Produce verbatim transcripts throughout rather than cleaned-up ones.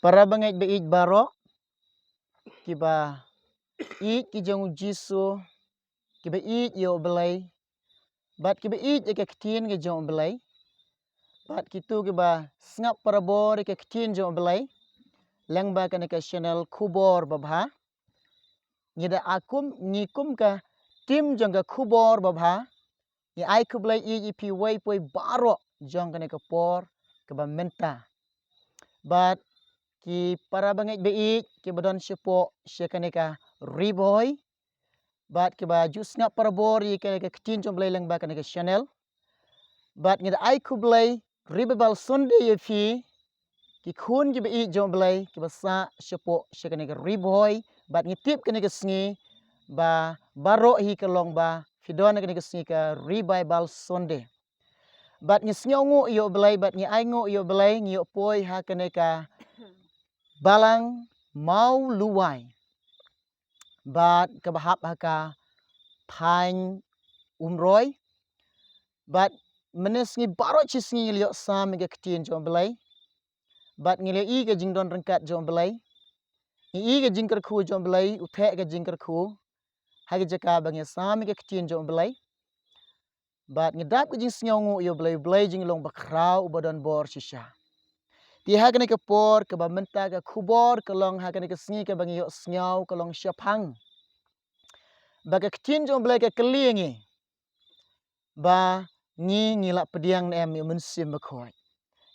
Para bangeit ba ïeit baroh, kiba ïeit ki jong u Jisu, kiba ïeit ïa u Blei, bad kiba ïeit ïa ka ktien ka jong u Blei, bad kito kiba sngap parabor ïa ka ktien jong u Blei lyngba kane ka channel Khubor Babha. Ngi da akum, ngi kum ka team jong ka Khubor Babha, ngi ai khublei ïa phi wei poi baroh jong kane ka por kaba mynta. Bad ki para bangeit ba ïeit kiba don shapoh sha kane ka Ri Bhoi, bad kiba ju sngap parabor ïa kane ka ktien jong u Blei lyngba kane ka channel. Bad ngi da ai khublei Revival Sunday ïa phi, ki khun kiba ïeit jong u Blei kiba sah shapoh sha kane ka Ri Bhoi. Bad ngi tip kane ka sngi ba baroh hi ka long ba phi don kane ka sngi ka Revival Sunday. Bad ngi sngewnguh ïa u Blei, bad ngi ainguh ïa u Blei, ngi ïoh poi ha kane ka balang Mawluwai, bad kaba hap ha ka thaiñ Umroi. Bad mynne sngi baroh shi sngi ngi la ïoh sam ïa ka ktien jong u Blei, bad ngi la ïohi ka jingdon ryngkat jong u Blei, ngi ïohi ka jingkyrkhu jong u Blei, u theh ka jingkyrkhu ha ka jaka ba ngi sam ïa ka ktien jong u Blei. Bad ngi dap ka jingsngewnguh ïa u Blei, u Blei jinglong bakhraw uba don bor shisha. Te ha kane ka por kaba mynta, ka khubor ka long ha kane ka sngi kaba ngi ïohsngew ka long shaphang ba ka ktien jong u Blei ka kylli ïa ngi ba ngi, ngi la pdiang ne em ïa u Mynsiem Bakhuid.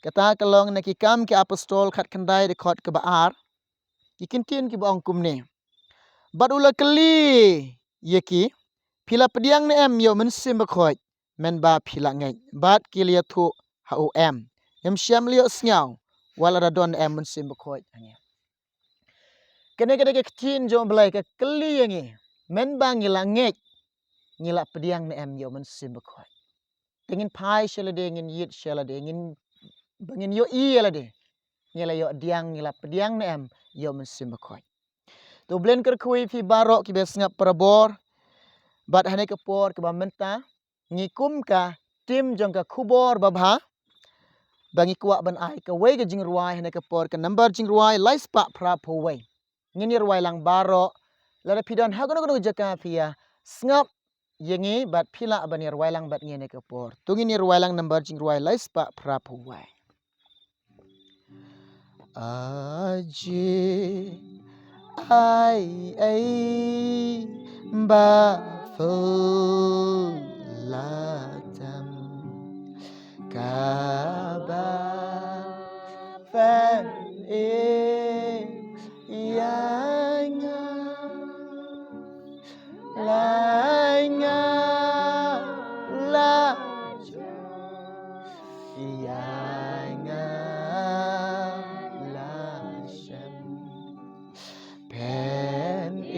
Kata ka long na Ki Kam ki Apostol khatkhyndai, dkhot kaba ar. Ki kyntien kiba ong kumne: Bad u la kylli ïa ki, phi la pdiang ne em ïa u Mynsiem Bakhuid mynba phi la ngeit? Bad ki la ïathuh ha u, em. Ngim shym la ïohsngew wat la da don ne em Mynsiem Bakhuid ha ngi. Kane ka dei ka ktien jong u Blei ka kylli ïa ngi, mynba ngi la ngeit, ngi la pdiang ne em ïa u Mynsiem Bakhuid? Te ngin phai sha lade, ngin ïit sha lade, ngin, ba ngin ïohi ïa lade, ngi la ïoh pdiang, ngi la pdiang ne em ïa u Mynsiem Bakhuid? To, u Blei un kyrkhu ïa phi baroh kiba sngap parabor. Bad ha kane ka por kaba mynta, ngi kum ka team jong ka Khubor Babha, ba ngi kwah ban ai kawei ka jingrwai ha kane ka por, ka number jingrwai lai spah phra phew wei. Ngin ïa rwai lang baroh. Lada phi don ha kano kano ka jaka phi ïa sngap ïa ngi, bad phi lah ban ïa rwai lang bad ngi ha kane ka por. To ngin ïa rwai lang number jingrwai lai spah phra phew wei. Aji ai ai ba fulatam kaba fan e yanga. Lainga la ja, yainga la shem. Pen e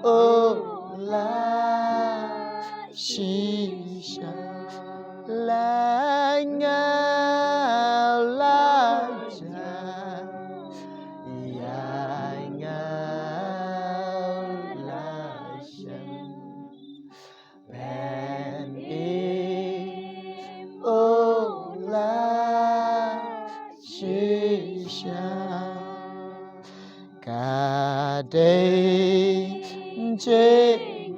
o la shisha. Lainga la ja, yainga la shem. Pen e o la shisha. Ka dei jingaiei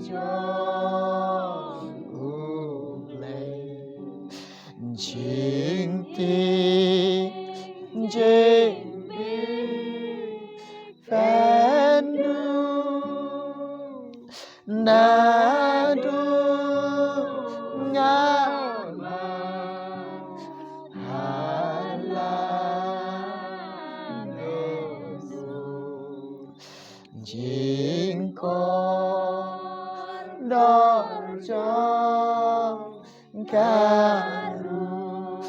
jong U Blei, jingtip jingbi pynduh naduh nga ma ha la naduh. Jingkordor jong ka ruh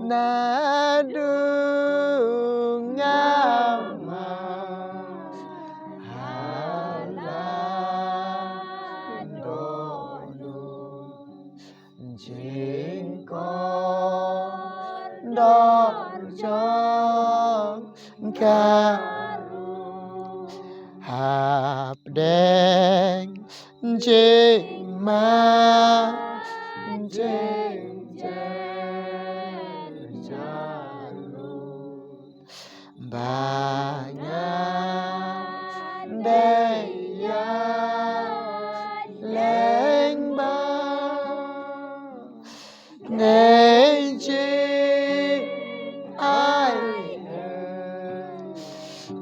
naduh nga ma ha la naduh. Jingkordor jong ka ruh hapdeng jingma jingjynjar. Nei ji ai e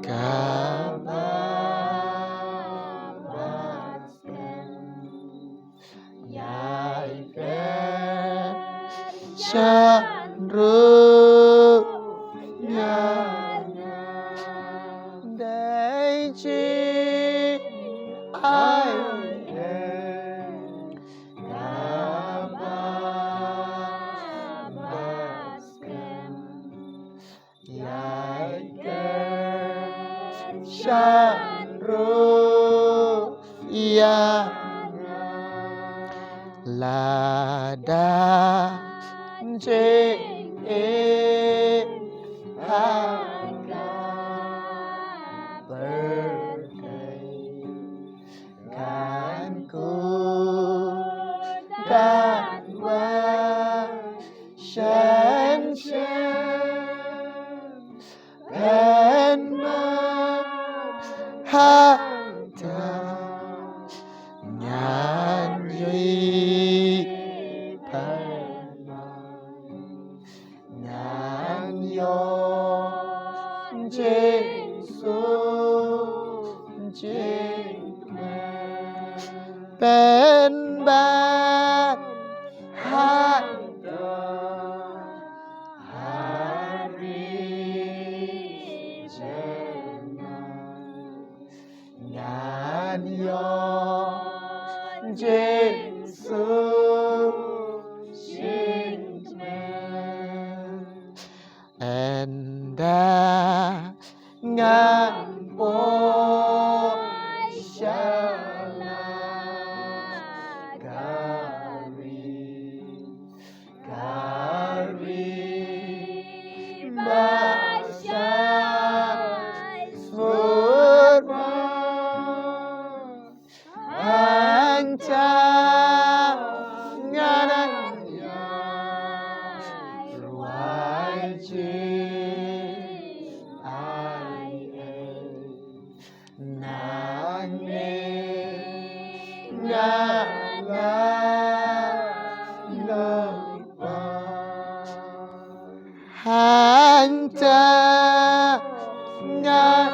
kaba bat kem. Yai kem shan ru nyanya. Nei ji ai e kaba bat kem. Yai kem shan ru ïa nga. Lada jingeh ha ka pyrthei kan kut kan wan shen shen. Pynban hangta ngan ïohi pynban. Ngan ïoh jingsuk jingkmen pynban hangta ha ri jong nga. Ngan ïoh jingsuk jingkmen. Ynda ngan poi sha la ka ri, ka ri ba shai sngewbha. Hangta ngan ïai rwai jingaiei. Nangne nga la lypa. Hangta ngan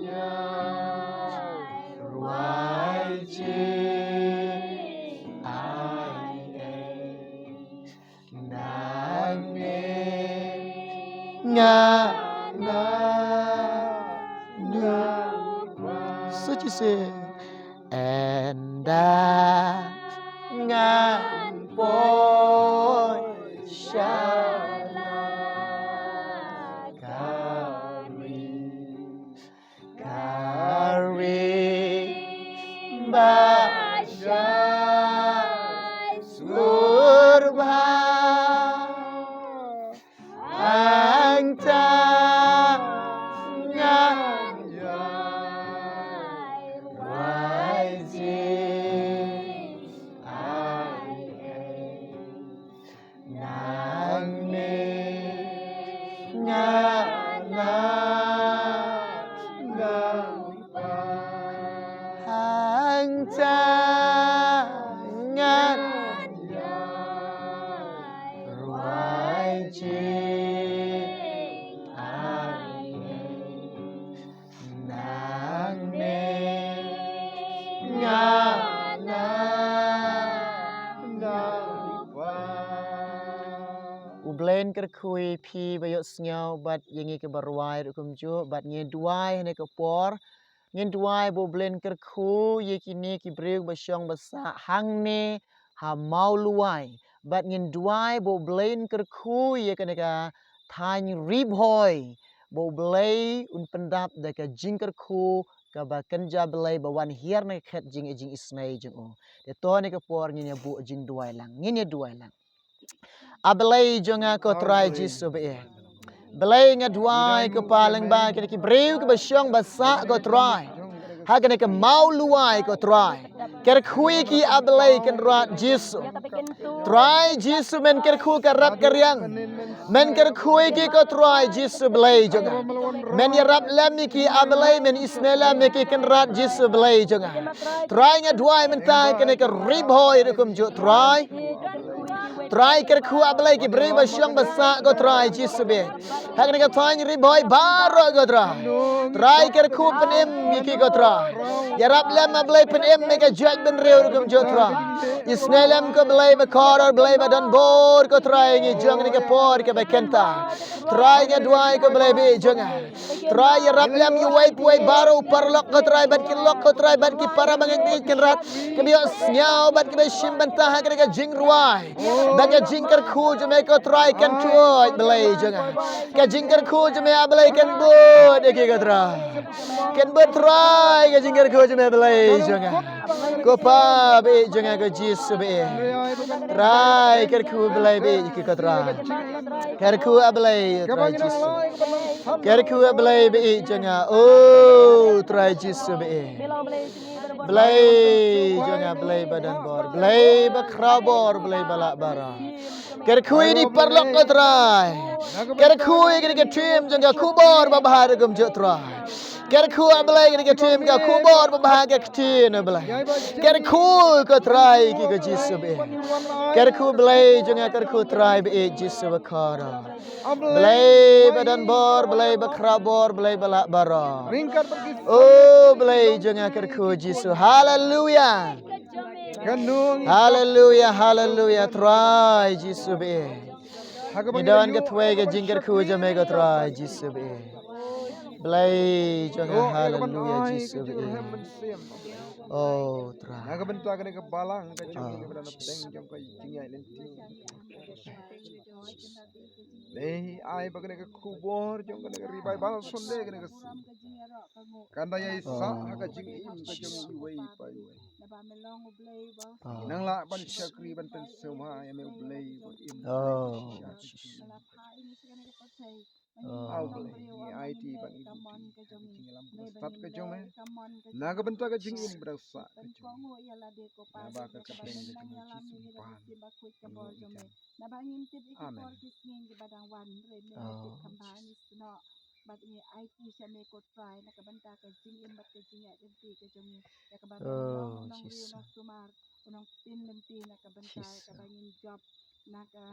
ïai rwai jingaiei. Nangne nga la lypa. Suchi se. Ynda ngan poi sha la ka ri, ka ri ba shai sngewbha. Hangta ngan ïai rwai jingaiei. Nangne nga la lypa. Hangta ngan ïai rwai jingaiei. Nangne nga la lypa. U Blei un kyrkhu ïa phi ba ïohsngew bad ïa ngi kiba rwai ruh kumjuh, bad ngi duwai ha kane ka por. Ngin duwai ba U Blei un kyrkhu ïa kine ki briew ba shong ba sah hangne ha Mawluwai. Bad ngin duwai ba U Blei un kyrkhu ïa kane ka thaiñ Ri Bhoi, ba U Blei un pyndap da ka jingkyrkhu kaba kynja Blei ba wan hiar na ka khet jingïeit jingisynei jong u. Te to ha kane ka por ngin ïa buh jingduwai lang. Ngin ïa duwai lang. A Blei jong nga, ko Trai Jisu ba ïeit. Blei, nga duwai, ko Pa, lyngba kine ki briew kiba shong ba sah, ko Trai, ha kane ka Mawluwai, ko Trai. Kyrkhu ïa ki, A Blei Kynrad Jisu. Trai Jisu, men kyrkhu ka rep ka riang. Men kyrkhu ïa ki, ko Trai Jisu Blei jong nga. Men ïarap lem ïa ki, A Blei, men isynei lem ïa ki, Kynrad Jisu Blei jong nga. Trai, nga duwai mynta ha kane ka Ri Bhoi ruh kumjuh, Trai. Trai kyrkhu A Blei ki briew ba shong ba sah ko Trai Jisu baieit. Ha kane ka thaiñ Ri Bhoi baroh ko Trai. Trai kyrkhu pynim ïa ki ko Trai. Ïarap lem A Blei pynim ïa ka jaitbynriew ruh kumjuh Trai. Isynei lem ko Blei ba kordor Blei ba don bor ko Trai ngi jong kane ka por kaba kynta. Trai nga duwai ko Blei baieit jong nga. Trai ïarap lem ïa uwei pa uwei baroh u paralok ko Trai bad ki lok ko Trai bad ki para bangeit baieit Kynrad. Kiba ïohsngew bad kiba shim bynta ha kane ka jingrwai. Bad ka jingkyrkhu jong me ko Trai kan tuid Blei jong nga. Ka jingkyrkhu jong me A Blei kan bud ïa ki ko Trai. Kan bud Trai ka jingkyrkhu jong me Blei jong nga. Ko Pa baieit jong nga ko Jisu baieit. Trai kyrkhu Blei baieit ïa ki ko Trai. Kyrkhu A Blei Trai Jisu. Kyrkhu A Blei baieit jong nga. O Trai Jisu baieit. Blei jong nga Blei ba don bor, Blei ba khraw bor, Blei ba lah baroh. Kyrkhu ïa ki paralok ko Trai. Kyrkhu ïa kane ka team jong ka khubor babha ruh kumjuh Trai. Kyrkhu A Blei ïa kane ka team ka khubor babha ka ktien A Blei. Kyrkhu ko Trai ki ko Jisu baieit. Kyrkhu Blei jong nga kyrkhu Trai baieit Jisu ba kordor. Blei ba don bor, Blei ba khraw bor, Blei ba lah baroh. O Blei jong nga kyrkhu Jisu. Haleluya. Haleluya, haleluya Trai Jisu baieit. Ngi don ka thwei ka jingkyrkhu jong me ko Trai Jisu baieit. Blei jong nga haleluya Jisu baieit. O Trai. Na ka bynta kane ka balang ka jong ka bynta na pdeng jong ka jingïaid lynti. Dei ai ba kane ka khubor jong kane ka Revival Sunday kane ka sngi. Kan da ïai sah ha ka jingim ka jong iwei pa iwei. Nang lah ban shakri ban pynsngewbha ïa me U Blei ba im. Au Blei, ngi aiti ba ngi buti ka jingïalam ka stad ka jong me. Na ka bynta ka jingim ba dang sah ka jong me. Naba ka kyrteng ka jong me Jisu ban. Naba ngim tip ïa ki por ki sngi kiba dang wan, hynrei me la tip kham bha, ngi snoh bad ngi aiti sha me ko Trai na ka bynta ka jingim bad ka jingïaid lynti ka jong ngi. Ïa kaba me long u nongriew nongsumar, u nongpynim lynti na ka bynta ïa kaba ngin jop na ka,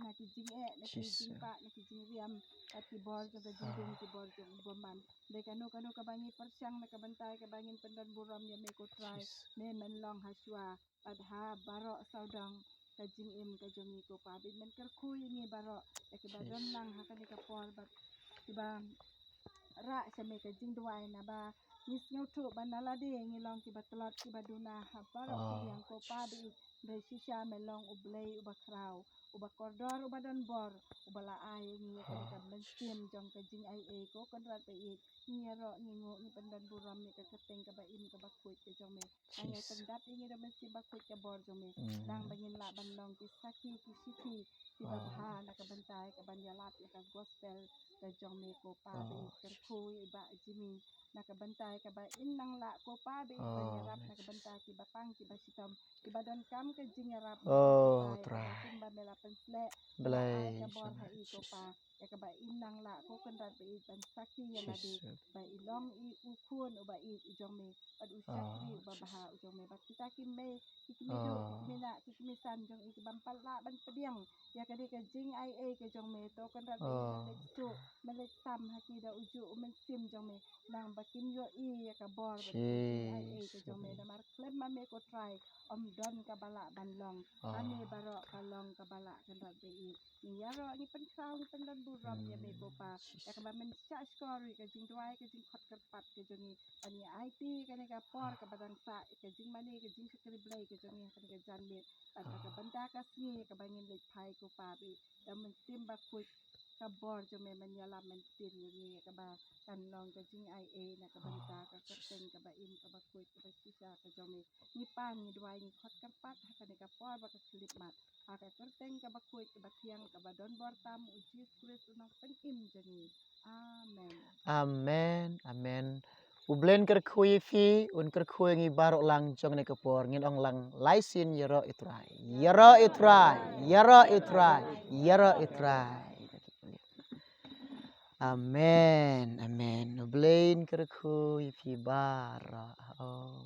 na ki jingeh, na ki jingpah, na ki jingriam, bad ki bor jong ka jingdum, ki bor jong u bymman. Dei kano kano kaba ngi pyrshang na ka bynta ïa kaba ngin pyndon burom ïa me ko Trai, me men long ha shuwa. Bad ha baroh sawdong ka jingim ka jong ngi ko Pa, bad men kyrkhu ïa ngi baroh ïa kiba don lang ha kane ka por bad kiba rah sha me ka jingduwai naba ngi sngewthuh ba na lade ngi long kiba tlot kiba duna ha baroh ki liang ko Pa, bad hynrei shisha me long U Blei uba khraw, uba kordor, uba don bor, uba la ai ïa ngi ïa kane ka mynsiem jong ka jingaiei ko Kynrad baieit. Ngi ïaroh ngi nguh ngi pyndon burom ïa ka kyrteng kaba im kaba khuid ka jong me. Nang ïai pyndap ïa ngi da mynsiem bakhuid ka bor jong me. Nang ba ngin lah ban long ki sakhi ki shithi kiba bha na ka bynta ïa ka ban ïalap ïa ka gospel ka jong me ko Pa, ba i kyrkhu ïa i Bah Jimmy na ka bynta ïa kaba in nang lah ko Pa, ba i ban ïarap na ka bynta kiba pang kiba shitom kiba donkam ka jingïarap. Kumba me la pynsleh, me la ai ka bor ha i ko Pa. Ïa kaba in nang lah ko Kynrad baieit ban sakhi ïa lade ba i long i u khun uba ïeit i jong me bad u shakri uba bha u jong me. Bad kita ki mei, ki kmie duh, ki kmie nah, ki kmie san jong i ki bym pat lah ban pdiang ïa kane ka jingaiei ka jong me, to Kynrad baieit, men leit suh, men leit sam ha ki da ujuh u mynsiem jong me, nang ba kin ïohi ïa ka bor bad ka jingaiei ka jong me. Namar khlem ma me ko Trai ym don kaba lah ban long. Ma me baroh ka long kaba lah Kynrad baieit. Ngi ïaroh ngi pynkhraw ngi pyndon burom ïa me ko Pa ïa kaba men shahshkor ïa ka jingduwai ka jingkhot kyrpad ka jong ngi. Bad ngi aiti kane ka por kaba dang sah ïa ka jingmane ka jingshakri Blei ka jong ngi ha kane ka janmiet. Bad na ka bynta ka sngi kaba ngin leit phai ko Pa, bad da mynsiem bakhuid ka bor jong me men ïalam men ktien ïa ngi ïa kaba kan long ka jingaiei na ka bynta ka kyrteng kaba im kaba khuid kaba shisha ka jong me. Ngi pan ngi duwai ngi khot kyrpad ha kane ka por ba ka khyllipmat ha ka kyrteng kaba khuid kaba thiang kaba don bor tam u Jisu Khrist u nongpynim jong ngi. Amen. Amen, amen. U Blei un kyrkhu ïa phi, un kyrkhu ïa ngi baroh lang jong kane ka por, ngin ong lang lai sien, ïaroh ïa u Trai. Ïaroh ïa u Trai, ïaroh ïa u Trai, ïaroh ïa u Trai. Amen, amen. U Blei un kyrkhu ïa phi baroh. Oh.